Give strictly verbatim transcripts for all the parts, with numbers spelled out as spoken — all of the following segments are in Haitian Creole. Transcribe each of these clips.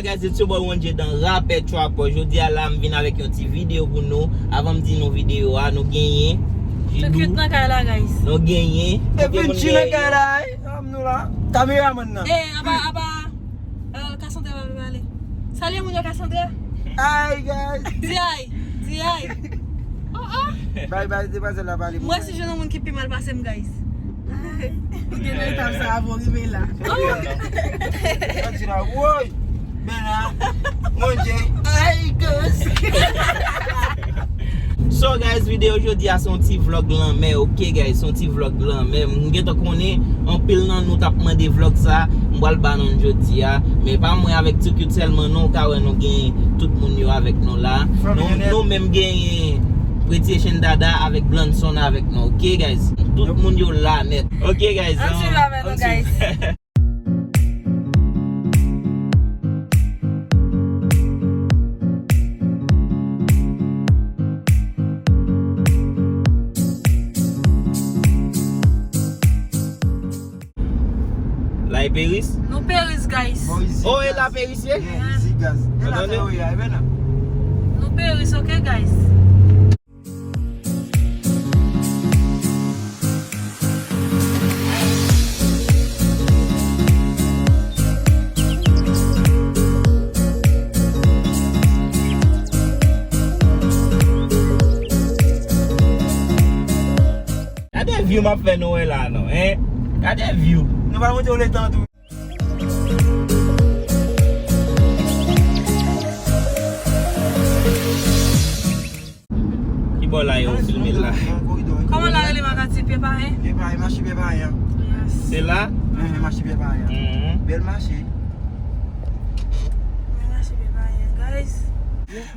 Guys, it's your boy One J dan Rapè Trapper. Jodi a la, m vin avèk yon ti videyo pou nou. Avan m di nou videyo a, nou genyen Jidou. Tout nan kay la, guys. Nou genyen. E Vinci nan kay la, wi. Ann nou la. Kameramann nan. Eh, apa, apa, euh, Cassandra va pale. Salye moun yo, Cassandra. Hi, guys. Di hi. Di hi. Oh, oh. Bye bye, demwazèl la pale. Mwen si jwenn yon moun ki pi mal pase m, guys. Ou gen nan etap sa avan w rive la. Sa di la, woy! Bella, One J, ay, guys! So, guys, videyo jodi a se yon ti vlog lanmè, ok, guys? Se yon ti vlog lanmè. M gentan konnen anpil nan nou t ap mande vlog sa. M pral ba nou l jodi a. Men pa mwen avèk Ti Cute sèlman, non, ou ka wè nou gen tout moun yo avèk nou la. Nou, nou menm genyen Pretty Asian Dada avèk Blanson avèk nou, ok, guys? Tout moun yo la nèt. Ok, guys. Ann swiv avè nou, guys. La e Peris? Nou Peris, guys. Oh, e la Peris ye? Yeah, Easy Gas. E la te yo ye, e ben la. Nou Peris, ok, guys. Gade view m ap fè nou wè la non, hein? Gade view. Nou va monte w letan tou. Ki bò la yo filme la? Kòman la rele, Makati? Pye Payen? Pye Payen, mache Pye Payen. Yes. Se la? Mhm, mache Pye Payen. Mhm. Bèl mache. Bèl mache Pye Payen, guys.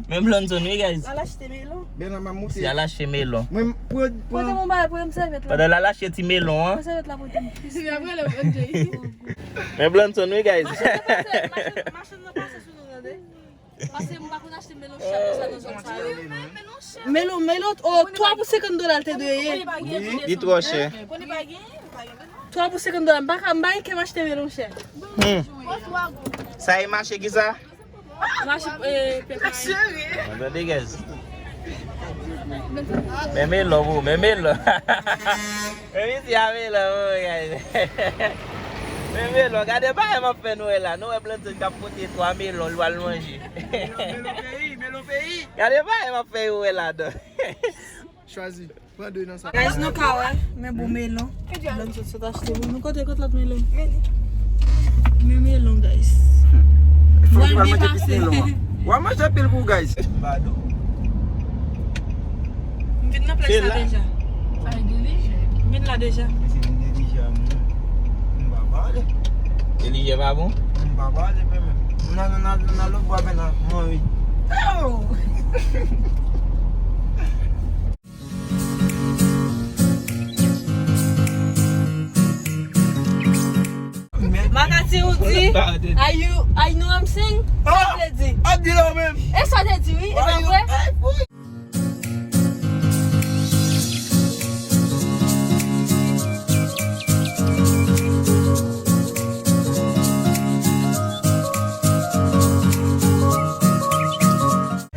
Men Blanson wi, guys. Al achte melon. Bèl nan m ap moute. Si al achte melon. Mwen, pran, pran. Pote m yon bagay, pote m sèvyèt la. Pandan l al achte ti melon an. Pran sèvyèt la pote m. Se apre le One J. Men Blanson wi, guys. Machann nan pase, machann, machann nan pase sou nou, tande. Paske m pa konn achte melon chè konsa nan zòn sa yo. Melon, melon, oh, twa pou senkant dola l te dwe ye. Li twò chè. Twa pou senkant dola, m pa ka, m pa gen kè m achte melon chè. Hmm. Sa e mache ki sa? Mache, eh, pepe. Tande, guys. Men melon, bro, men melon. Men misye a melon, bro, guys. Men melon, gade bagay m ap fè nou wè la. Nou wè Blanson k ap pote twa melon, l pral manje. Melon peyi, melon peyi. Gade bagay m ap fè yo wè ladan. Chwazi. Pran de nan sa. Guys, nou ka wè, men bon melon. Lòt sot sot achte pou nou. Kote, kote lòt melon? Men melon, guys. Fò nou al manje pit melon an. W a manje anpil pou guys. Bado. M vin nan plaj la deja. Ay, Delije. M vin la deja. Se vin Delije a, mwen. M pa pale. Delije pa bon? M pa pale, men, men. M nan, nan, nan, nan lòt bwa, men nan, mwen, wi. Oh! Makati ou di, are you, I know I'm saying? Sa te di. Ap di la menm. E sa te di, wi, e pa vre?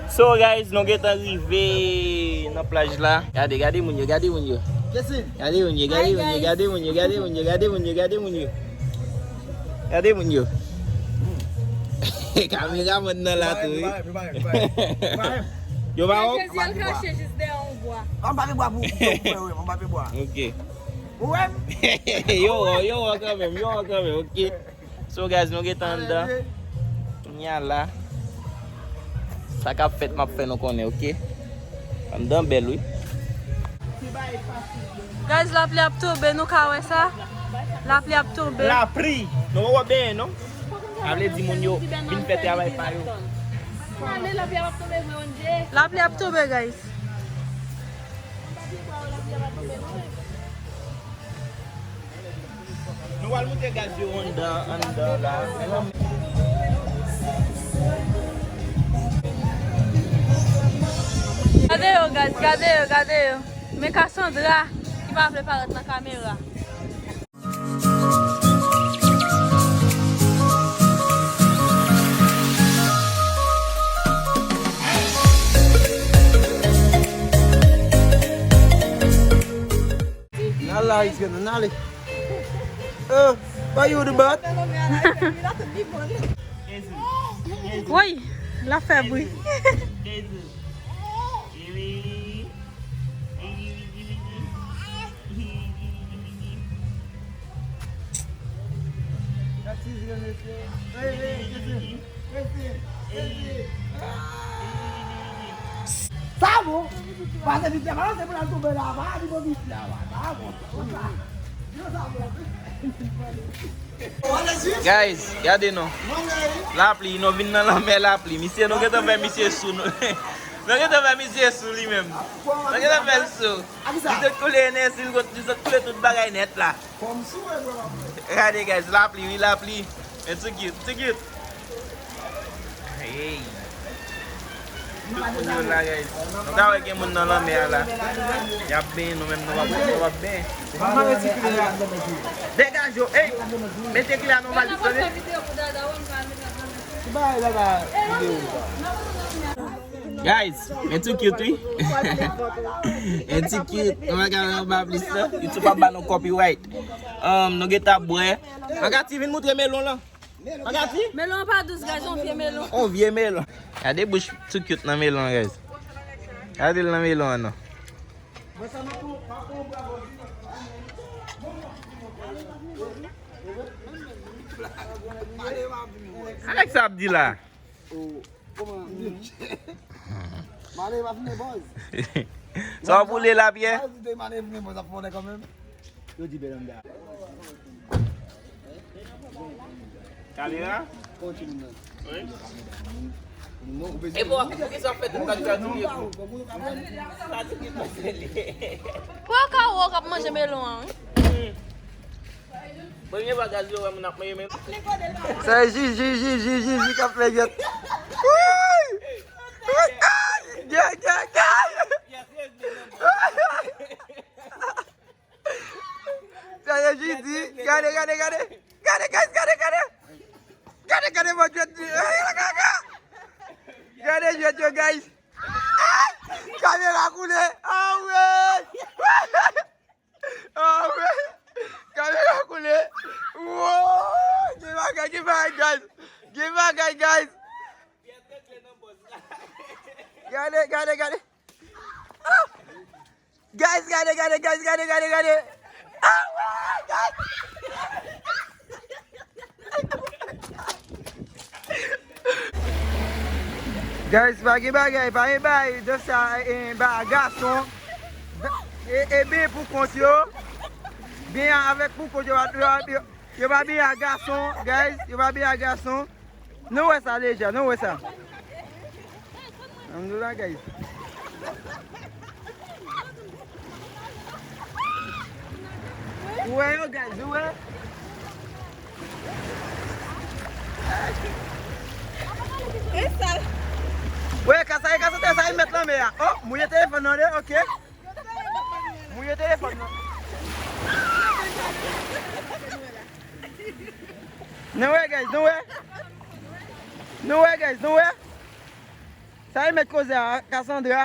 So, guys, nou gentan rive nan plaj la. Gade, gade moun yo, gade moun yo. Gade moun yo, gade moun yo, gade moun yo, gade moun yo, gade moun yo, gade moun yo. Gade moun yo. Kameramann nan la tou, wi. Yo pa wè w? Jezi al kache jis dèyè yon bwa. Anba pye bwa pou, pou, pou, pou, anba pye bwa. Ok. Ou wè m? Yo wè, yo wè kanmenm, yo wè kanmenm, ok. So, guys, nou gentan anndan. Kounye a la, sa k ap fèt, m ap fè nou konnen, ok? Anndan bèl, wi. Guys, lapli ap tonbe, nou ka wè sa? Lapli ap tonbe. Lapli! Nou pa wè benyen, non? Sa vle di moun yo vin fè travay pa yo. Lapli ap tonbe, guys. Nou al moute gaz yo anndan, anndan la. Gade yo, guys, gade yo, gade yo. Men Cassandra, ki pa vle parèt nan kamera. Guys, gonna nale. Uh, why you the butt? Woy, l ap fè bri. Sa bon. Pase vit la, se pou l al tonbe la, pa li bon vit la, pa bon. Guys, gade non. Lapli, nou vin nan lanmè lapli. Misye, nou gentan fè misye sou nou. Nou gentan fè misye sou li menm. Nou gentan fè l sou. Li sot koule enèsi, li sot koule tout bagay nèt la. Gade guys, lapli, wi lapli. Men too cute, too cute. Hey. Tout moun yo la guys. Nou ka wè gen moun nan lanmè a la. Y ap benyen, nou menm nou p ap nou p ap benyen. Degaje w, hey. Mete kle a nan valiz tande. Guys, men too cute wi. Men too cute. Nou pa ka wè anba plis la. YouTube ap ba nou copyright. Um, nou gentan bwè. Makati, vin moutre melon lan. Makati? Melon an pa dous, guys, yon vye melon. On vye melon. Gade bouch too cute nan melon, guys. Gade l nan melon an non. Sa nèg sa ap di la? Sa w boule la, Pyè? Yo di Belanda. Kamera? Wi. E bon, poukisa w fè tout bagay sa touye kou? Sa touye kou. Pou yo ka wè w k ap manje melon an, wi. Premye bagay yo wè moun ap manje melon. Sa e Jiji, Jiji, Jiji k ap fè jwèt. Woy! Woy! Gay, gay, gay! Sa e Jiji. Gade, gade, gade. Gade, guys, gade, gade. Gade, gade, mwen jwèt. Gade jwèt yo, guys. Kamera koule. Ah ouais. Ah ouais. Kamera koule. Wow. Gen bagay, gen bagay, guys. Gen bagay, guys. Gade, gade, gade. Ah! Guys, gade, gade, guys, gade, gade, gade. Ah, ouais, guys. Guys, pa gen bagay, pa gen bagay de sa, e, ba gason. E, e ben pou kont yo. Ben avèk pou kont yo, yo, yo, yo pa ben a gason, guys, yo pa ben a gason. Nou wè sa deja, nou wè sa. Ann la, guys. Ou wè yo, guys, ou wè? E sal. Wè, kasa, e kasa, te sa, e met lanmè a. Oh, mouye telefòn nan, de, ok. Mouye telefòn nan. Nou wè, guys, nou wè? Nou wè, guys, nou wè? Sa e met koze a, Cassandra.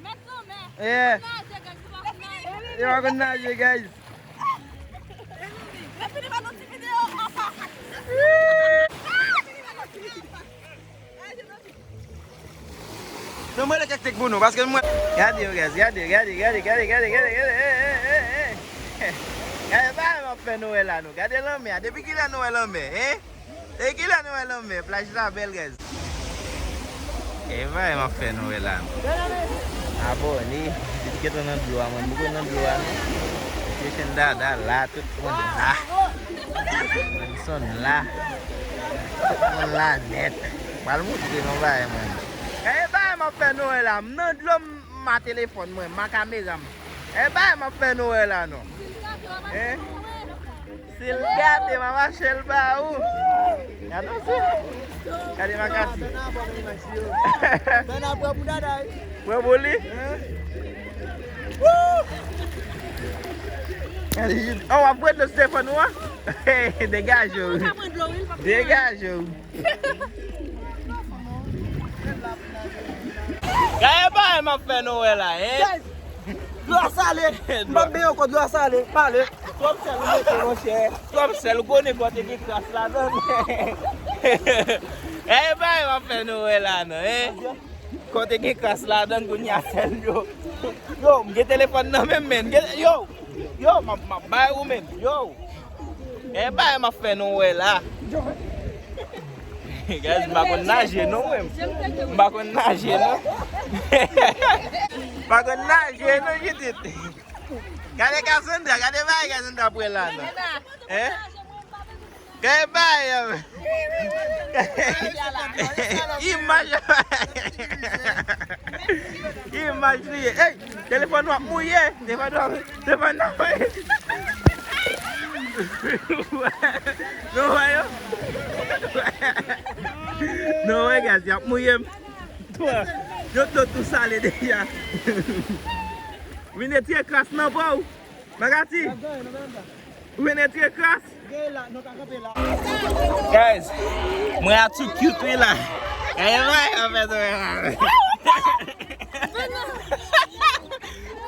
Met lanmè. Yeah. Naje, guys, ou pa konn naje. Yo pa konn naje, guys. Mwen fini pa nan ti videyo anfa. Mwen fini pa nan ti videyo anfa. Non, mwen lè kèk tek pou nou, paske mwen. Gade yo, guys, gade, gade, gade, gade, gade, gade, gade, eh, eh, eh, eh. Gade, pa m ap fè nou wè la, nou. Gade lanmè a, depi kilè nou wè lanmè, hein? Depi kilè nou wè lanmè? Plaj la bèl, guys. E bagay m ap fè nou wè la, nou. Abòne, depi gentan nan dlo a, mwen, m poko nan dlo a, non. Station Dada la, tout moun la. Benson la. Tout moun la nèt. Pral moutre nou bagay mwen. E bagay m ap fè nou wè la. M nan dlo m a telefòn mwen, m a kamera m. E bagay m ap fè nou wè la non. Hein? Si l gate m a mache l ba ou. Gade w se. Gade makati. Pran pou li. Gade, oh, w ap bwè dlo sou telefòn ou an? Degaje w. Degaje w. Gade bagay m ap fè nou wè la, hein? Dlo a sale. M p ap benyen ankò, dlo a sale. Pale. Twòp sèl ou mete, monchè. Twòp sèl, ou konnen kote gen kras ladan. E bagay m ap fè nou wè la non, en? Kote gen kras ladan, kounye a sèl yo. Yo, m gen telefòn nan menm, men. Gen, yo, yo, m ap, m ap bay ou menm. Yo. E bagay m ap fè nou wè la. Guys, m pa konn naje non, mwen. M pa konn naje non. M pa konn naje non, Judith. Gade Cassandra, gade bagay Cassandra ap wè la non. Hein? Gade bagay. Imaj. Imaj li ye. Hey, telefòn w ap mouye. Telefòn w ap, telefòn w ap mouye. Nou wè yo? Nou wè, guys, y ap mouye m. Yo dlo tou sale deja. Vin etire kras nan po w. Magati. Ou vin etire kras. Guys, mwen a too cute wi la. Gade mwen an fèt wè la.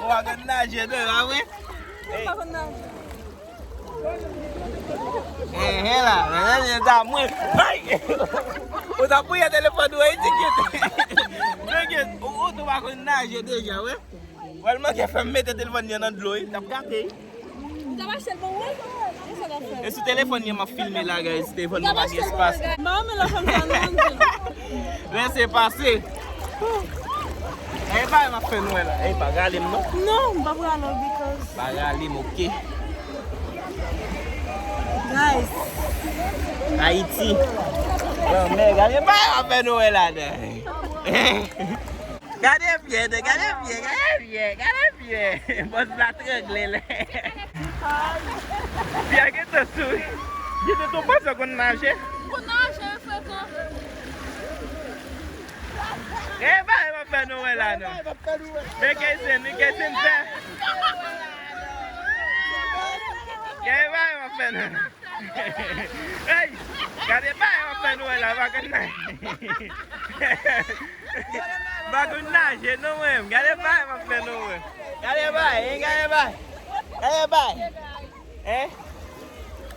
Ou pa konn naje non, pa vre? Hey. Enhen la, men, men, men, ta mwen. Ay! Ou ta pouye telefòn ou, wi, ti cute. Ti cute, ou, ou tou pa konn naje deja, wi. Wè l manke fè m mete telefòn li an nan dlo, wi. T ap gate, wi. Ou t ap achte l pou mwen? E sa w ap fè? E sou telefòn li an m ap filme la, guys. Telefòn mwen pa gen espas. M pa renmen lè fanm sa non, Andy. Lese pase. E pa m ap fè nou wè la. E pa rale m non. Non, m p ap rale w because. Pa rale m, oke. Guys. Ayiti. Bon, men gade pa m ap fè nou wè la non. Gade pye, gade pye, gade pye, gade pye. Bòs la trangle l. Pye a gentan souri. Judith, ou panse w konn naje? Konn naje, frekan. Gade bagay m ap fè nou wè la non. Men Kaysen, men Kaysen fè. Gade bagay m ap fè nou. Hey! Gade bagay m ap fè nou wè la, pa konn naje. Pa konn naje non mwen. Gade bagay m ap fè nou wè. Gade bagay, hein, gade bagay. Gade bagay. Hein?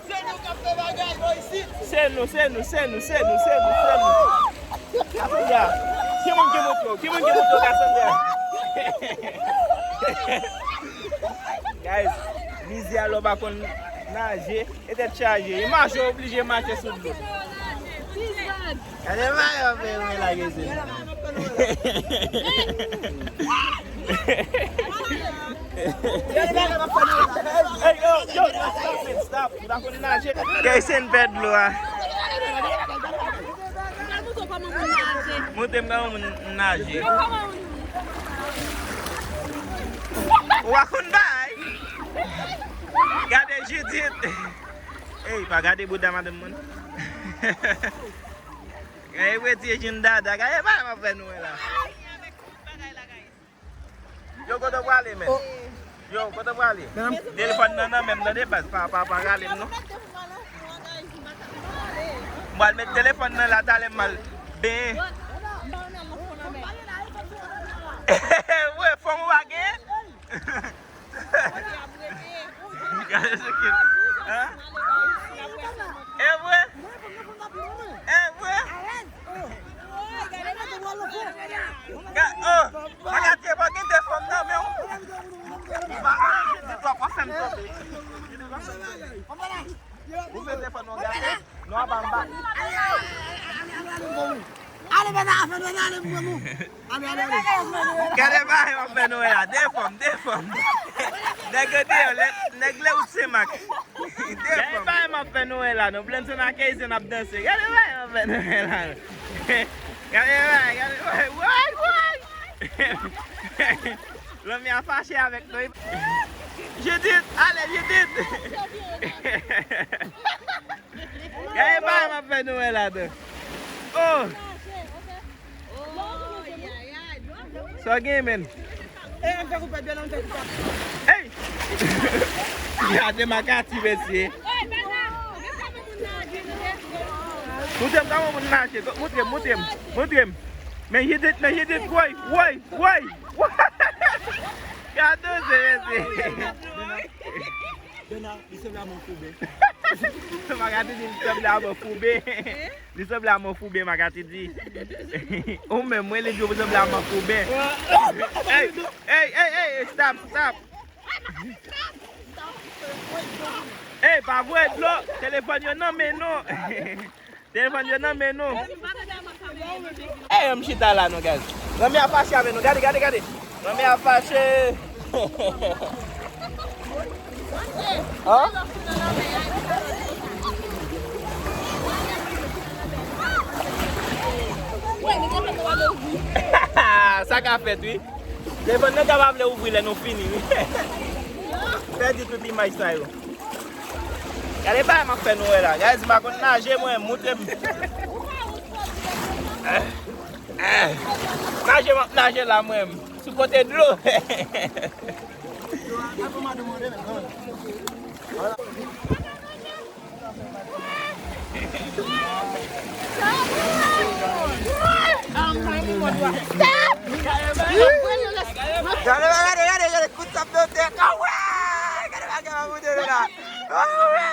Se nou k ap fè bagay, bò, isit. Se nou, se nou, se nou, se nou, se nou, se nou. Cassandra, ki moun ki montre w? Ki moun ki montre w, Cassandra? Guys, mizyè lè w pa konn naje. E tèt chaje. E mache, w oblije mache sou dlo. Gade bagay yo fè mwen la, Kaysen. Hey, yo, yo, stop, stop, stop. Ou pa konn naje. Kaysen pèdi dlo a. Montre m kòman moun naje. Ou pa konn bay. Gade Judith. Ey, pa gade bouda madanm mwen. Gade preti Jean Dada, gade bagay m ap fè nou wè la. Yo, kote w prale, men? Yo, kote w prale? Telefòn nan nan men m nan de baz, pa, pa, pa rale m non. M pral met telefòn nan la talè m al benyen. Vre, fanm ou pa genyen? Gade se ki. Hein? E vre? E vre? Ga-, oh, Magatye pa gen de fanm nan men w. Ou pa, Judith, w ap fè m tonbe. Ou mete fanm nan gate. Non, pa m pa. Ale, bèna, afè bèna, ale, m pran nou. Ale, ale, ale. Gade bagay m ap fè nou wè la. De fanm, de fanm. Nèg yo deyò, nèg, nèg le out Senmak. De fanm. Gade bagay m ap fè nou wè la. Nou plenn Senmak, Kaysen ap danse. Gade bagay m ap fè nou wè la. Gade bagay, gade bagay. Woy, woy. Lanmè a fache avèk nou. Judith, ale, Judith. Gade bagay m ap fè nou wè ladan. Oh! Sa w gen, menn? Ey! Gade Magatye, mesye. Montre m kòman moun naje. Montre m, montre m, montre m. Men Judith, men Judith, woy, woy, woy, woy. Kato se mesye. Bena, li sanble a mwen foube. Makati di li sanble a mwen foube. Li sanble a mwen foube, Makati di. Ou menm, mwen li di ou sanble a mwen foube. Hey, hey, hey, hey, stop, stop. Hey, pa voye dlo, telefòn yo nan men nou. Telefòn yo nan men nou. Ey, m chita la non, guys. Lanmè a fache avè nou. Gade, gade, gade. Lanmè a fache. An? Sa ka fèt, wi. Telefòn nan ka pa vle ouvri lè nou fini, wi. Pèdi tout imaj sa yo. Gade bagay m ap fè nou wè la. Guys, m pa konn naje mwen, moutre m. Naje m ap naje la mwen. Sou kote dlo. Gade, gade, gade, gade, kout sap nan tèt. Awe! Gade bagay m ap moute nou la. Awe!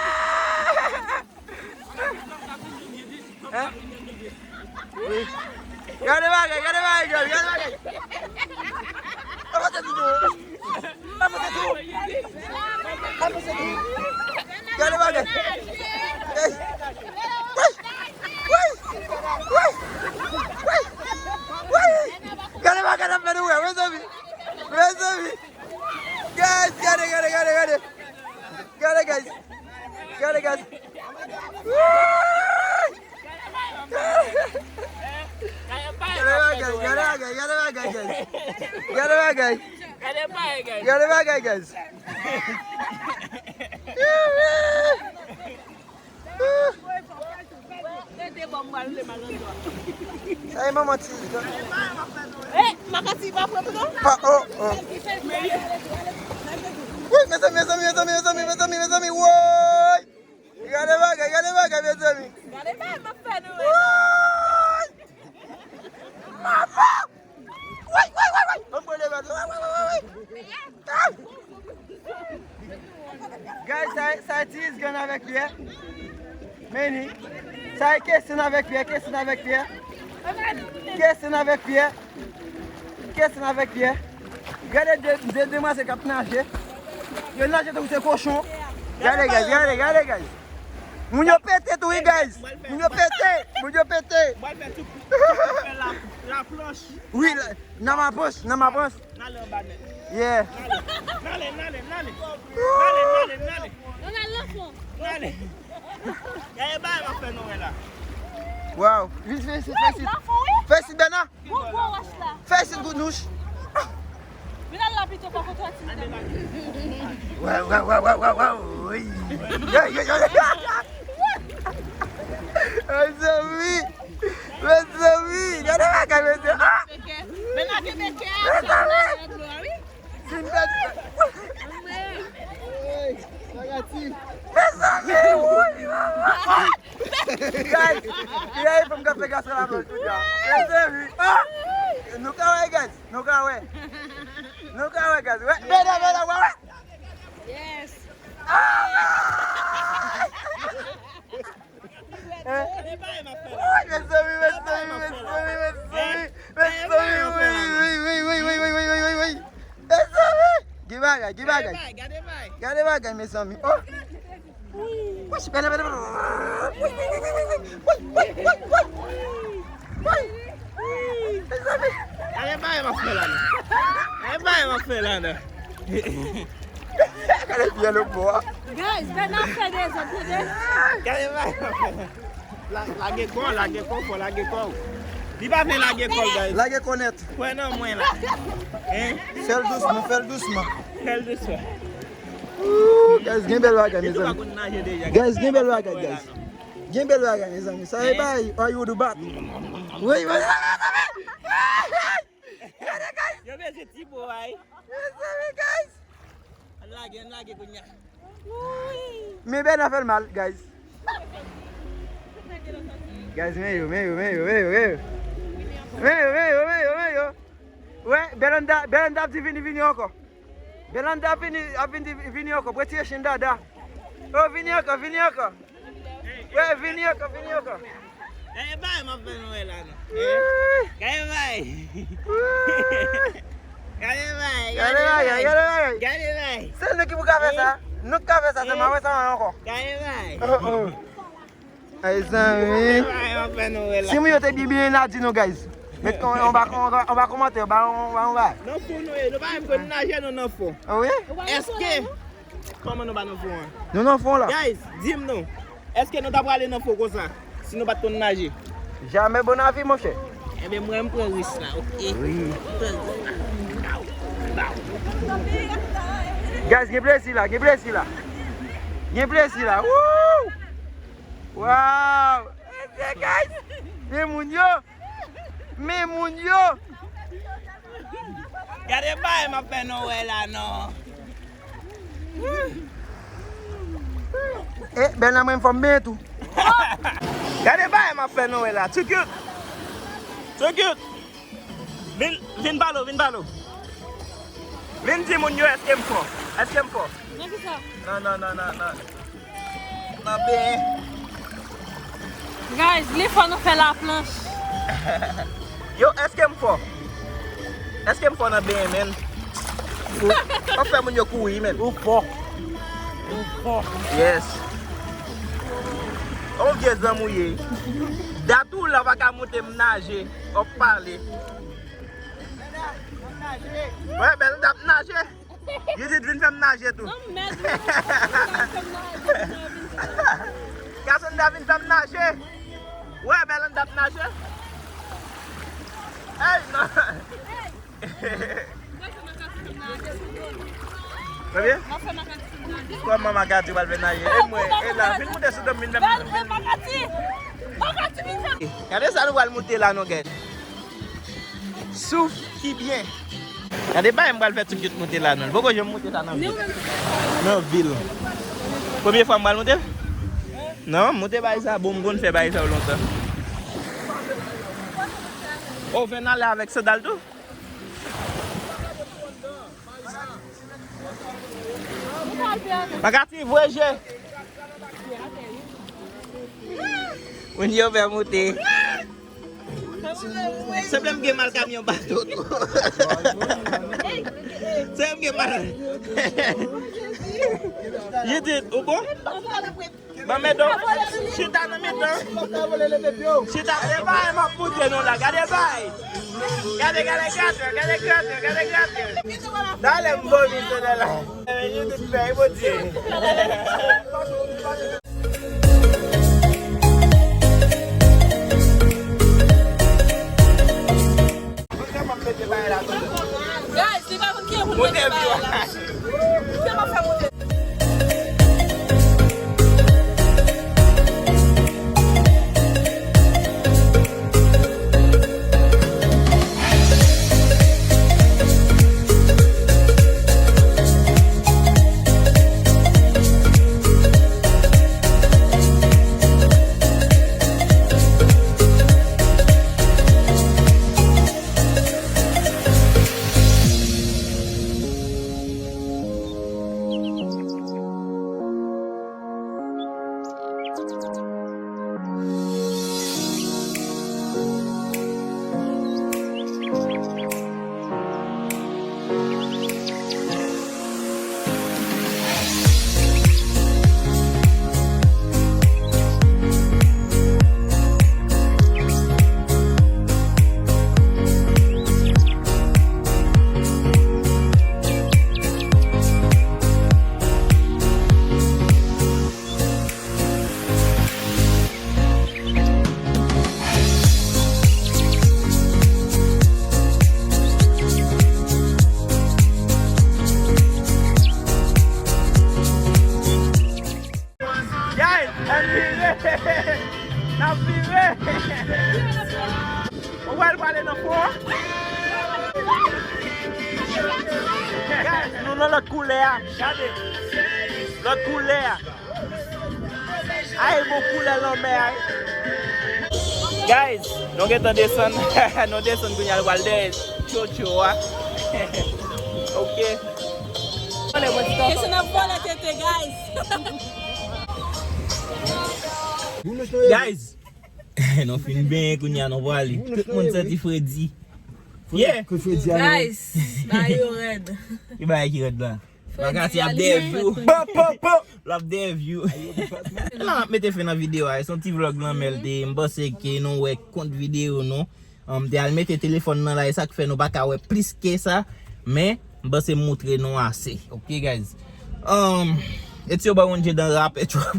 Hein? Wi. Gade bagay, gade bagay, gade, gade bagay. Apa tèt ou dou? Apa tèt ou? Apa tèt ou? Gade bagay. Hey. Woy! Woy! Woy! Woy! Woy! Gade bagay n ap fè nou wè, mezanmi. Mezanmi. Guys, gade, gade, gade, gade. Gade, guys. Gade, guys. Gade bagay, gade bagay, gade bagay, guys. Gade bagay. Gade bagay, guys. Gade bagay, guys. Sa e manman ti. Eh, Makati pa pran pran. Pa, oh, oh. Wi, mezanmi, mezanmi, mezanmi, mezanmi, mezanmi, mezanmi, woy! Gade bagay, gade bagay, mezanmi. Gade bagay m ap fè nou wè la. Woy! Manman! Woy, woy, woy, woy! Ann pran leve, woy, woy, woy, woy! Ah! Guys, sa, sa e T S Gun avèk Pierre. Meni. Sa e Kestin avèk Pierre, Kestin avèk Pierre. Kestin avèk Pierre. Kestin avèk Pierre. Gade de, de demwazèl k ap naje. Yo naje tankou se kochon. Gade, guys, gade, gade, guys. Moun yo pete tou, wi, guys. Moun yo pete, moun yo pete. Mwen fè ti kou. Fè la, la planch. Wi, la, nan ma pòch, nan ma pòch. N ale anba nèt. Yeah. N ale, n ale, n ale. N ale, n ale, n ale. N ale nan fon. N ale. Gade bagay m ap fè nou wè la. Wow. Vin, vin, vin, vin. Nan fon, wi. Fè si Bèna. Gwo, gwo wòch la. Fè si Gounouch. Vin al la pito, pa kontre ti. Wow, wow, wow, wow, wow, wow. Wi. Yo, yo, yo, yo. Mezanmi. Mezanmi, gade bagay, mesye. Ah! Men lage men kè a, sa la nan dlo a, wi. Sin pèdi. Mezanmi, woy, mama. Guys, gade fanm k ap fè gason laplòj kounya. Mezanmi, ah! Nou ka wè, guys, nou ka wè. Nou ka wè, guys. Wè, bèda, bèda, wè, wè. Yes. Ah! Hein? Woy, mezanmi, mezanmi, mezanmi, mezanmi, mezanmi, woy, woy, woy. Mezanmi, gen bagay, gen bagay. Gade bagay, mezanmi. Oh. Woy, pèlè, pèlè, pèlè. Woy, woy, woy, woy, woy. Woy. Mezanmi. Gade bagay m ap fè la, non. Gade bagay m ap fè la, non. Gade pyè lòt bò a. Guys, Bèna fè dezòd, tande. Gade bagay. La, lage kò, lage kò, fò lage kò. Li pa vle lage kò, guys. Lage kò nèt. Kwè nan mwen la. Hein? Fè l dousman, fè l dousman. Fè l dousman. Ooh, guys, gen bèl bagay, mezanmi. Guys, gen bèl bagay, guys. Gen bèl bagay, mezanmi. Sa e bay, or you do bat. Wi, wi, wi, wi, wi. Gade, guys. Yo bezwen ti bo a, wi. Mezanmi, guys. Ann lage, ann lage kounye a. Men Bèna fè l mal, guys. Guys, men yo, men yo, men yo, men yo, men yo. Men yo, men yo, men yo, men yo. Wè, Bèna, Bèna ap di vini, vini ankò. Belanda ap vini, ap vini, vini ankò. Retire chen dada. Oh, vini ankò, vini ankò. Wè, vini ankò, vini ankò. Gade bagay m ap fè nou wè la non. Eh? Gade bagay. Gade bagay, gade bagay, gade bagay. Gade bagay. Se nou ki pou ka fè sa. Nou ki ka fè sa, se mwen wè sa ankò. Gade bagay. Oh, oh. Ay, zanmi. Gade bagay m ap fè nou wè la. Si moun yo te byen byen la, di nou, guys. Met kon, anba, anba, anba kòmantè, ba, ba, ba. Nan fon nou ye, nou pa menm konn naje nou nan fon. Ah wi? Èske Kòman nou pa nan fon an? Nou nan fon la. Guys, di m non, èske nou ta prale nan fon konsa si nou pa t konn naje? Jamè bon avi, monchè. Enben, mwen, m pran risk la, oke? Wi. M pran risk la. Guys, gen plezi la, gen plezi la. Gen plezi la. Woo! Wow! Guys, men moun yo. Men moun yo. Gade bagay m ap fè nou wè la non. E, bèl nan mwen fò m benyen tou. Gade bagay m ap fè nou wè la. Too cute. Too cute. Vin, vin pale w, vin pale w. Vin di moun yo èske m fò. Èske m fò. Nan kisa? Non, non, non, non, non. Nan benyen. Guys, li fò nan fè laplanch. Yo, èske m fò? Èske m fò nan benyen, menn? Ou, w ap fè moun yo kouri, menn. Ou fò. Ou fò. Yes. On vye zanmi w ye. Dat ou la pa ka montre m naje. W ap pale. Wè, bèl dat naje. Judith, vin fè m naje tou. Non, mèd, non, vin fè m naje, vin fè m naje. Cassandra, vin fè m naje. Wè, Belanda ap naje. Ey, non. Premye? Kòman Makati pral fè naje? E mwen, e la, vin moute sou do m, vin fè m. Gade sa nou pral moute la, non, guys. Souf ki byen. Gade bagay m pral fè tout yot moute la non. Poko janm moute sa nan vil. Nan vil. Premye fwa m pral moute? Non, moute bagay sa bon, m konn fè bagay sa yo lontan. Oh, fè n ale avèk sandal tou? Makati, voye je. Moun yo fè moute. Sanble m gen mal kamyon bato tou. Sanble m gen mal. Judith, ou bon? Ban m ede w. Chita nan mitan. Chita, e bay m ap moute nou la. Gade bay. Gade, gade gratè, gade gratè, gade gratè. Talè m vomi sou la. E, Judith fè, e Bondye. Guys, li pa konn kijan pou l mete bagay la. Kounya m ap fè moute. Guys, n ap vire! N ap vire! Ou wè l prale nan fon an? Guys, nou nan lòt koulè a. Gade. Lòt koulè a. Ay, bon koulè lanmè a. Guys, nou gentan desann. Nou desann kounye a, nou pral dèyè tchotcho a. Ok. Kesyon ap vole tete, guys. Guys, nou fin benyen kounye a, nou prale. Tout moun santi fredi. Yeah. Guys, bagay yo rèd. Ki bagay ki rèd la? Makati ap dèyè view. Pop, pop, pop. L ap dèyè view. La, n ap mete fen nan videyo a. Se yon ti vlog nan men l te. M panse ke nou wè kont videyo nou. Um, m te al mete telefòn nan la, e sa k fè nou pa ka wè plis ke sa. Men, m panse m moutre nou ase. Ok, guys. Um, Etio ba yon je dan rapè twòp.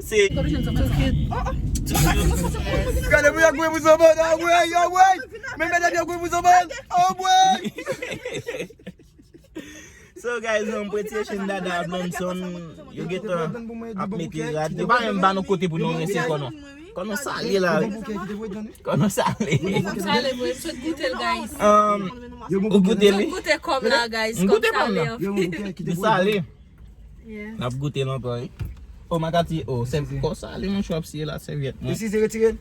Se. Gade pou yo gwe pou zanban, anmwey, anmwey. Men medam yo gwe pou zanban, anmwey. So, guys, um, Pretty Haitian Dada Blondson, yo gentan ap mete rad. Yo pa menm ba nou kote pou nou rense kò nou. Kò nou sale la. Kò nou sale. Kò nou sale, vre. M sot goute l, guys. Um, ou goute li? M sot goute kòm la, guys. M goute kòm la. Li sale. Yeah. N ap goute l ankò, wi. O, Makati, o, se kò sale, monchè, w ap siye la sèvyèt, mwen.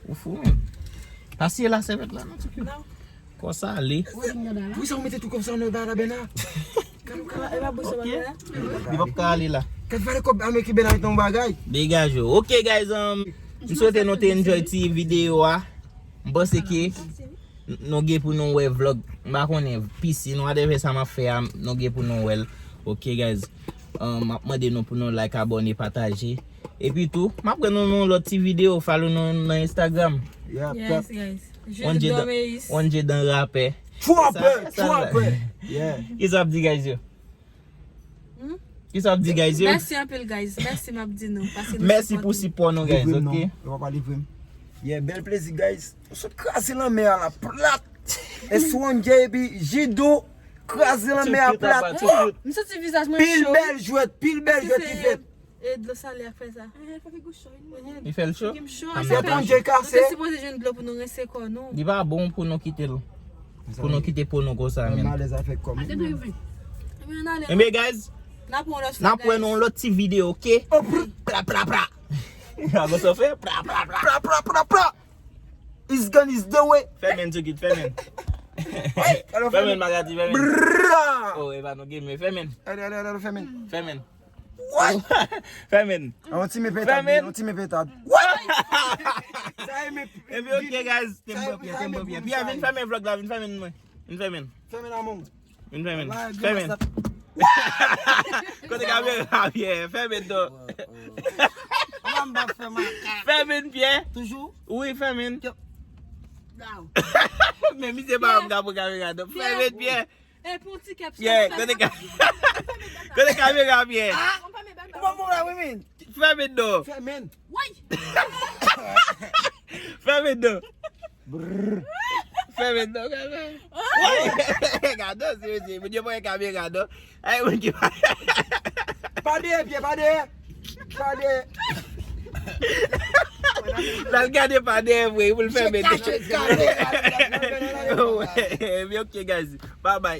Ou fou, menm. Pa siye la sèvyèt la, non, ti kè. Non. Kò sale. Poukisa ou mete tou kòb sa nan ba la, Bena? Li p ap ka ale la. Kat vale kòb Amerik Bena nan yon bagay. Degaje w. Ok, guys, um, m swete nou te enjoy ti videyo a. M panse ke n-, nou gen pou nou wè vlog. M pa konnen, pisin, whatever sa m ap fè a, nou gen pou nou wè l. Ok, guys. Um, m ap mande nou pou nou like, abòne, pataje. Epi tou, m ap wè nou nan yon lòt ti videyo. Follow nou nan Instagram. Yes, guys. Jules Domeis. One J dan rapè. Trapper, trapper. Yeah. Kisa w ap di, guys, yo? Hmm? Kisa w ap di, guys, yo? Mèsi anpil, guys. Mèsi, m ap di nou. Mèsi pou sipò nou, guys, ok? Yo pa pale vre m. Yeah, bèl plezi, guys. Nou sot kraze lanmè a la plat. S One J epi Jidou kraze lanmè a plat. M santi vizaj mwen cho. Pil bèl jwèt, pil bèl jwèt ki fèt. E dlo sale a k fè sa. Li fè l cho? Li cho. Tèt mwen je kase. Nou te sipoze jwenn dlo pou nou rense kò nou. Li pa bon pou nou kite l. Pou nou kite po nou konsa, men. Malèz avèk kò m. Ebyen, guys, n ap wè nou yon lòt ti videyo, ok? Pra, pra, pra. Ago so fè? Pra, pra, pra. Pra, pra, pra, pra. Is gone is the way. Fèmen, Tchokit, fèmen. Fèmen, Makati, fèmen. Bra. Oh, e pa nou game, men fèmen. Fèmen. Fèmen. What? Fèmen. Yon ti men petad, yon ti men petad. What? Sa e men. Epi ok, guys, te m pran Pyè, te m pran Pyè. Pyè, vin fèmen vlog la, vin fèmen mwen. Vin fèmen. Fèmen among. Vin fèmen. Fèmen. Kote kamera, Pyè? Fèmen non. Fèmen, Pyè. Toujou? Wi, fèmen. Men misye pa wè m ka pran kamera non. Fèmen, Pyè. E pou ti kèp Pyè, kote ka-, kote kamera, Pyè? Ou pa bon la, wi, men. Fèmen non. Fèmen. Woy! Fèmen non. Fèmen non, gade. Woy! Gade, se mesye, moun yo pa wè kamera non. Ay, moun ki pa. Pa dèyè, Pyè, pa dèyè. Pa dèyè. L al gade pa dèyè vre, pou l fèmen. Chèk, chèk, chèk. Wi, ok, guys. Bye bye.